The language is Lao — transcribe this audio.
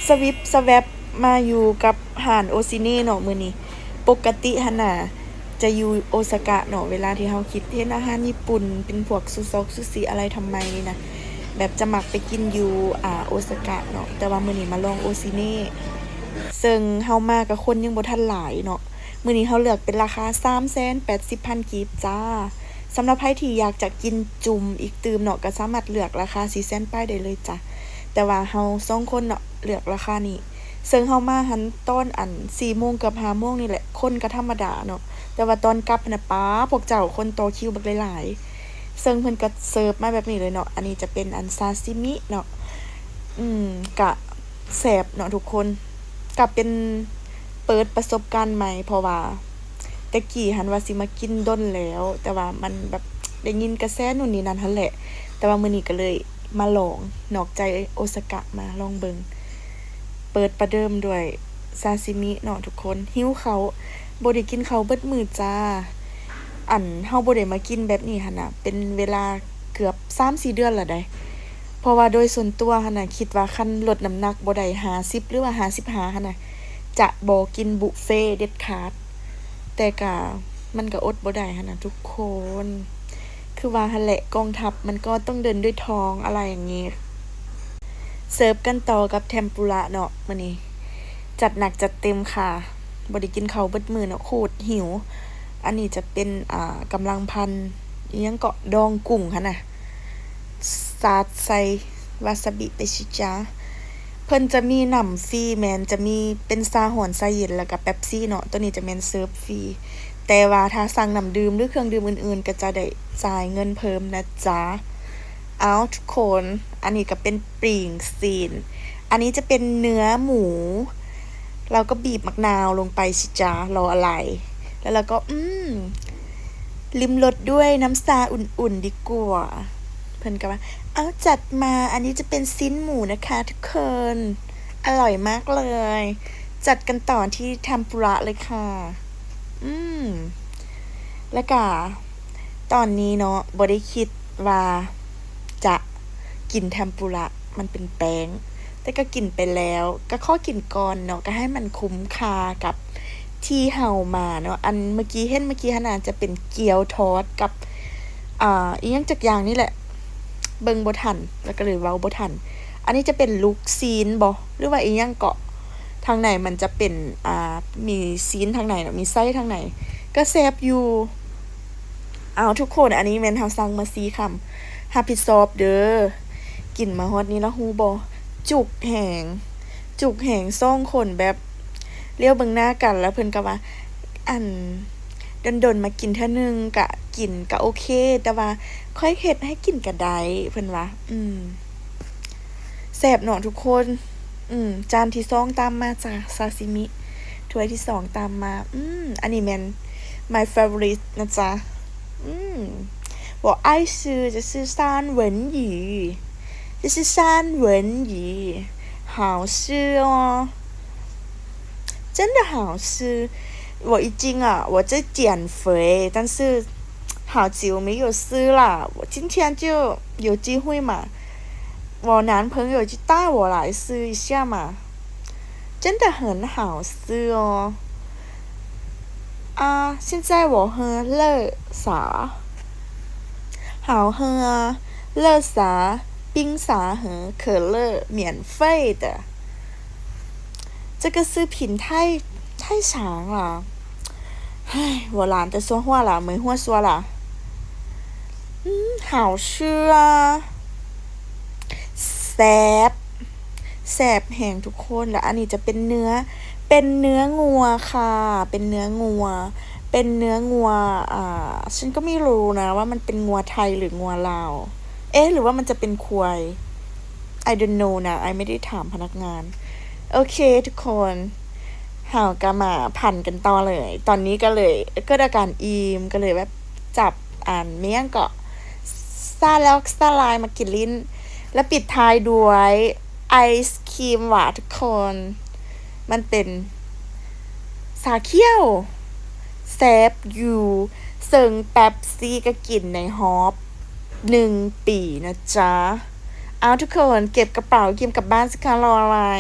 ສະວິບສະແວັບມາຢູ່ກັບຮ້ານໂອຊິເນເນາະມື້ນີ້. ປົກກະຕິຫັ້ນນະຈະຢູ່ໂອຊາກະເນາະ, ເວລາທີ່ເຮົາຄິດເຫັນອາຫານຍີ່ປຸ່ນ ເປັນພວກຊູຊອກຊູຊິອາໄລທຳໄມນີ້ນະ ແບບຈະມັກໄປກິນຢູ່ ອ່າ ໂອຊາກະເນາະ, ແຕ່ວ່າມື້ນີ້ມາລອງໂອຊິເນ ເຊິ່ງເຮົາມາກະຄົນຍັງບໍ່ທັນຫຼາຍເນາະ. ມື້ນີ້ເຮົາເລືອກເປັນລາຄາສາມແສນແປດສິບພັນກີບຈ້າ. ສຳລັບໃຜທີ່ຢາກຈະກິນຈຸ່ມອີກຕື່ມເນາະ ກະສາມາດເລືອກລາຄາສີ່ແສນປາຍໄດ້ເລີຍຈ້າ. ແຕ່ວ່າເຮົາສອງຄົນເນາະ ເລືອກລາຄານີ້ ເຊິ່ງເຮົາມາຫັ້ນຕອນອັນສີ່ໂມງເກືອບຫ້າໂມງນີ້ແຫຼະ ຄົນກະທຳມະດາເນາະ. ແຕ່ວ່າຕອນກັບຫັ້ນນະ ປາ ພວກເຈົ້າຄົນຕໍ່ຄິວບັກຫຼາຍໆ ເຊິ່ງເພິ່ນກະເສີບມາແບບນີ້ເລີຍເນາະ. ອັນນີ້ຈະເປັນອັນຊາຊິມິເນາະ ອືມ ກະ ແຊບເນາະທຸກຄົນ. ກະເປັນເປີດປະສົບການໃໝ່ ເພາະວ່າແຕ່ກີ້ຫັ້ນວ່າຊິມາກິນດົນແລ້ວ ແຕ່ວ່າມັນແບບໄດ້ຍິນກະແສນູ່ນນີ້ນັ້ນຫັ້ນແຫຼະ, ແຕ່ວ່າມື້ນີ້ກະເລີຍມາລອງ ນອກໃຈໂອຊາກະມາລອງເບິ່ງ. ເປີດປະເດີມດ້ວຍຊາຊິມິເນາະທຸກຄົນ. ຫິວເຂົ້າ ບໍ່ໄດ້ກິນເຂົ້າເບິດມື້ຈ້າ. ອັນ ເຮົາບໍ່ໄດ້ມາກິນແບບນີ້ຫັ້ນນະ ເປັນເວລາເກືອບສາມສີ່ເດືອນລະໃດ໋. ເພາະວ່າໂດຍສ່ວນຕົວຫັ້ນນະ ຄິດວ່າຄັນລົດນ້ຳໜັກບໍ່ໄດ້ຫ້າສິບ ຫຼືວ່າຫ້າສິບຫ້າຫັ້ນນະ ຈະບໍ່ກິນບຸບເຟເດັດຂາດ, ແຕ່ກະ ມັນກະອົດບໍ່ໄດ້ຫັ້ນນະທຸກຄົນ. ຄືວ່າຫັ້ນແຫຼະ ກອງທັບມັນກໍຕ້ອງເດີນດ້ວຍທ້ອງ ອະໄລຢ່າງນີ້. ເສີບກັນຕໍ່ກັບເທມປຸລະເນາະ ມື້ນີ້ຈັດໜັກຈັດເຕັມຄ່ະ. ບໍ່ໄດ້ກິນເຂົ້າເບິດມື້ເນາະ ໂຄດຫິວ. ອັນນີ້ຈະເປັນ ອ່າ ກຳລັງພັນ ອີ່ຫຍັງເກາະ ດອງກຸ້ງຫັ້ນນະ ສາດໃສ່ວາຊາບິໄປຊິຈ້າ. ເພິ່ນຈະມີນ້ຳຟຣີແມ່ນ ຈະມີເປັນຊາຮ້ອນຊາເຢັນ ແລ້ວກະເປັບຊີເນາະ. ໂຕນີ້ຈະແມ່ນເສີບຟຣີ ແຕ່ວ່າຖ້າສັ່ງນ້ຳດື່ມ ຫຼື ເຄື່ອງດື່ມອື່ນໆ ກະຈະໄດ້ຈ່າຍເງິນເພີ່ມນະຈ໊ະ. ເອົາທຸກຄົນ ອັນນີ້ກະເປັນປີ້ງຊີ້ນ ອັນນີ້ຈະເປັນເນື້ອໝູ ລາວກໍບີບໝາກນາວລົງໄປຊິຈ້າ ລໍອະໄລ ແລ້ວລາວກໍ ອືມ ລິມລົດດ້ວຍນ້ຳຊາອຸ່ນໆດີກວ່າ. ເພິ່ນກໍວ່າ ເອົາ ຈັດມາ ອັນນີ້ຈະເປັນຊີ້ນໝູນະຄະທຸກຄົນ ອະລ່ອຍມາກເລີຍ. ຈັດກັນຕໍ່ທີ່ເທມປຸລະເລີຍຄ່ະ. ອືມ ແລ້ວກະ ຕອນນີ້ເນາະ ບໍ່ໄດ້ຄິດວ່າຈະກິນເທມປຸລະ ມັນເປັນແປ້ງ ແຕ່ກໍກິນໄປແລ້ວ ກໍຂໍກິນກ່ອນເນາະ ກໍໃຫ້ມັນຄຸ້ມຄ່າກັບທີ່ເຮົາມາເນາະ. ອັນເມື່ອກີ້ເຫັນເມື່ອກີ້ຫັ້ນນະ ຈະເປັນກຽວທອດກັບ ອ່າ ອີ່ຫຍັງຈັກຢ່າງນີ້ແຫຼະ ເບິ່ງບໍ່ທັນ ແລ້ວກໍເລີຍເວົ້າບໍ່ທັນ. ອັນນີ້ຈະເປັນລູກຊີ້ນບໍ ຫຼືວ່າອີ່ຫຍັງເກາະ ທາງໃນມັນຈະເປັນ ອ່າ ມີຊີ້ນທາງໃນເນາະ ມີໄສ້ທາງໃນ ກໍແຊບຢູ່. ເອົາ ທຸກຄົນ ອັນນີ້ແມ່ນເຮົາສັ່ງມາສີ່ຄຳ ຮັບຜິດຊອບເດີ. ກິນມາຮອດນີ້ລະຮູ້ບໍ່ ຈຸກແຮງ ຈຸກແຮງ ສອງຄົນແບບຫຼຽວເບິ່ງໜ້າກັນ ແລ້ວເພິ່ນກໍວ່າ ອັນ ດົນໆມາກິນເທື່ອໜຶ່ງ ກະກິນກະໂອເຄ ແຕ່ວ່າຂ້ອຍເຮັດໃຫ້ກິນກະໄດ້ ເພິ່ນວ່າ ອືມ ແຊບເນາະທຸກຄົນ. ອືມ ຈານທີສອງຕາມມາຈ້າ ຊາຊິມິ ຖ້ວຍທີສອງຕາມມາ. ອືມ ອັນນີ້ແມ່ນ my favorite ນະຈ໊ະ. ອືມ 我爱吃就是三文鱼，就是三文鱼，好吃哦，真的好吃。我已经啊，我在减肥，但是好久没有吃了，我今天就有机会嘛， 我男朋友就带我来吃一下嘛，真的很好吃哦。啊，现在我喝热茶，好喝啊，热茶、冰茶和可乐免费的。这个视频太，太长了。唉，我懒得说话了，没话说了。嗯，好吃啊。 ແຊບ ແຊບແຮງທຸກຄົນ. ແລະ ອັນນີ້ຈະເປັນເນື້ອ ເປັນເນື້ອງົວຄ່ະ ເປັນເນື້ອງົວ ເປັນເນື້ອງົວ ອ່າ ฉันก็ไม่รู้นะว่ามันเป็นงัวไทยหรืองัวลาว เอ๊ะ หรือว่ามันจะเป็นควาย I don't know นะ ไอไม่ได้ถามพนักงาน. โอเคทุกคน เฮาก็มาพันกันต่อเลย ตอนนี้ก็เลยเกิดอาการอิ่ม ก็เลยแบบจับอัน แม่นหยังเกาะ ซาลอกซาลายมากินลิ้น และปิดท้ายด้วยไอศกรีมหวาทุกคน มันเป็นชาเขียว แซ่บอยู่ เซิงเป๊ปซี่ก็กินในฮอบหนึ่งปีนะจ๊ะ เอาทุกคน เก็บกระเป๋าเกียมกลับบ้านสิคะ รออะไร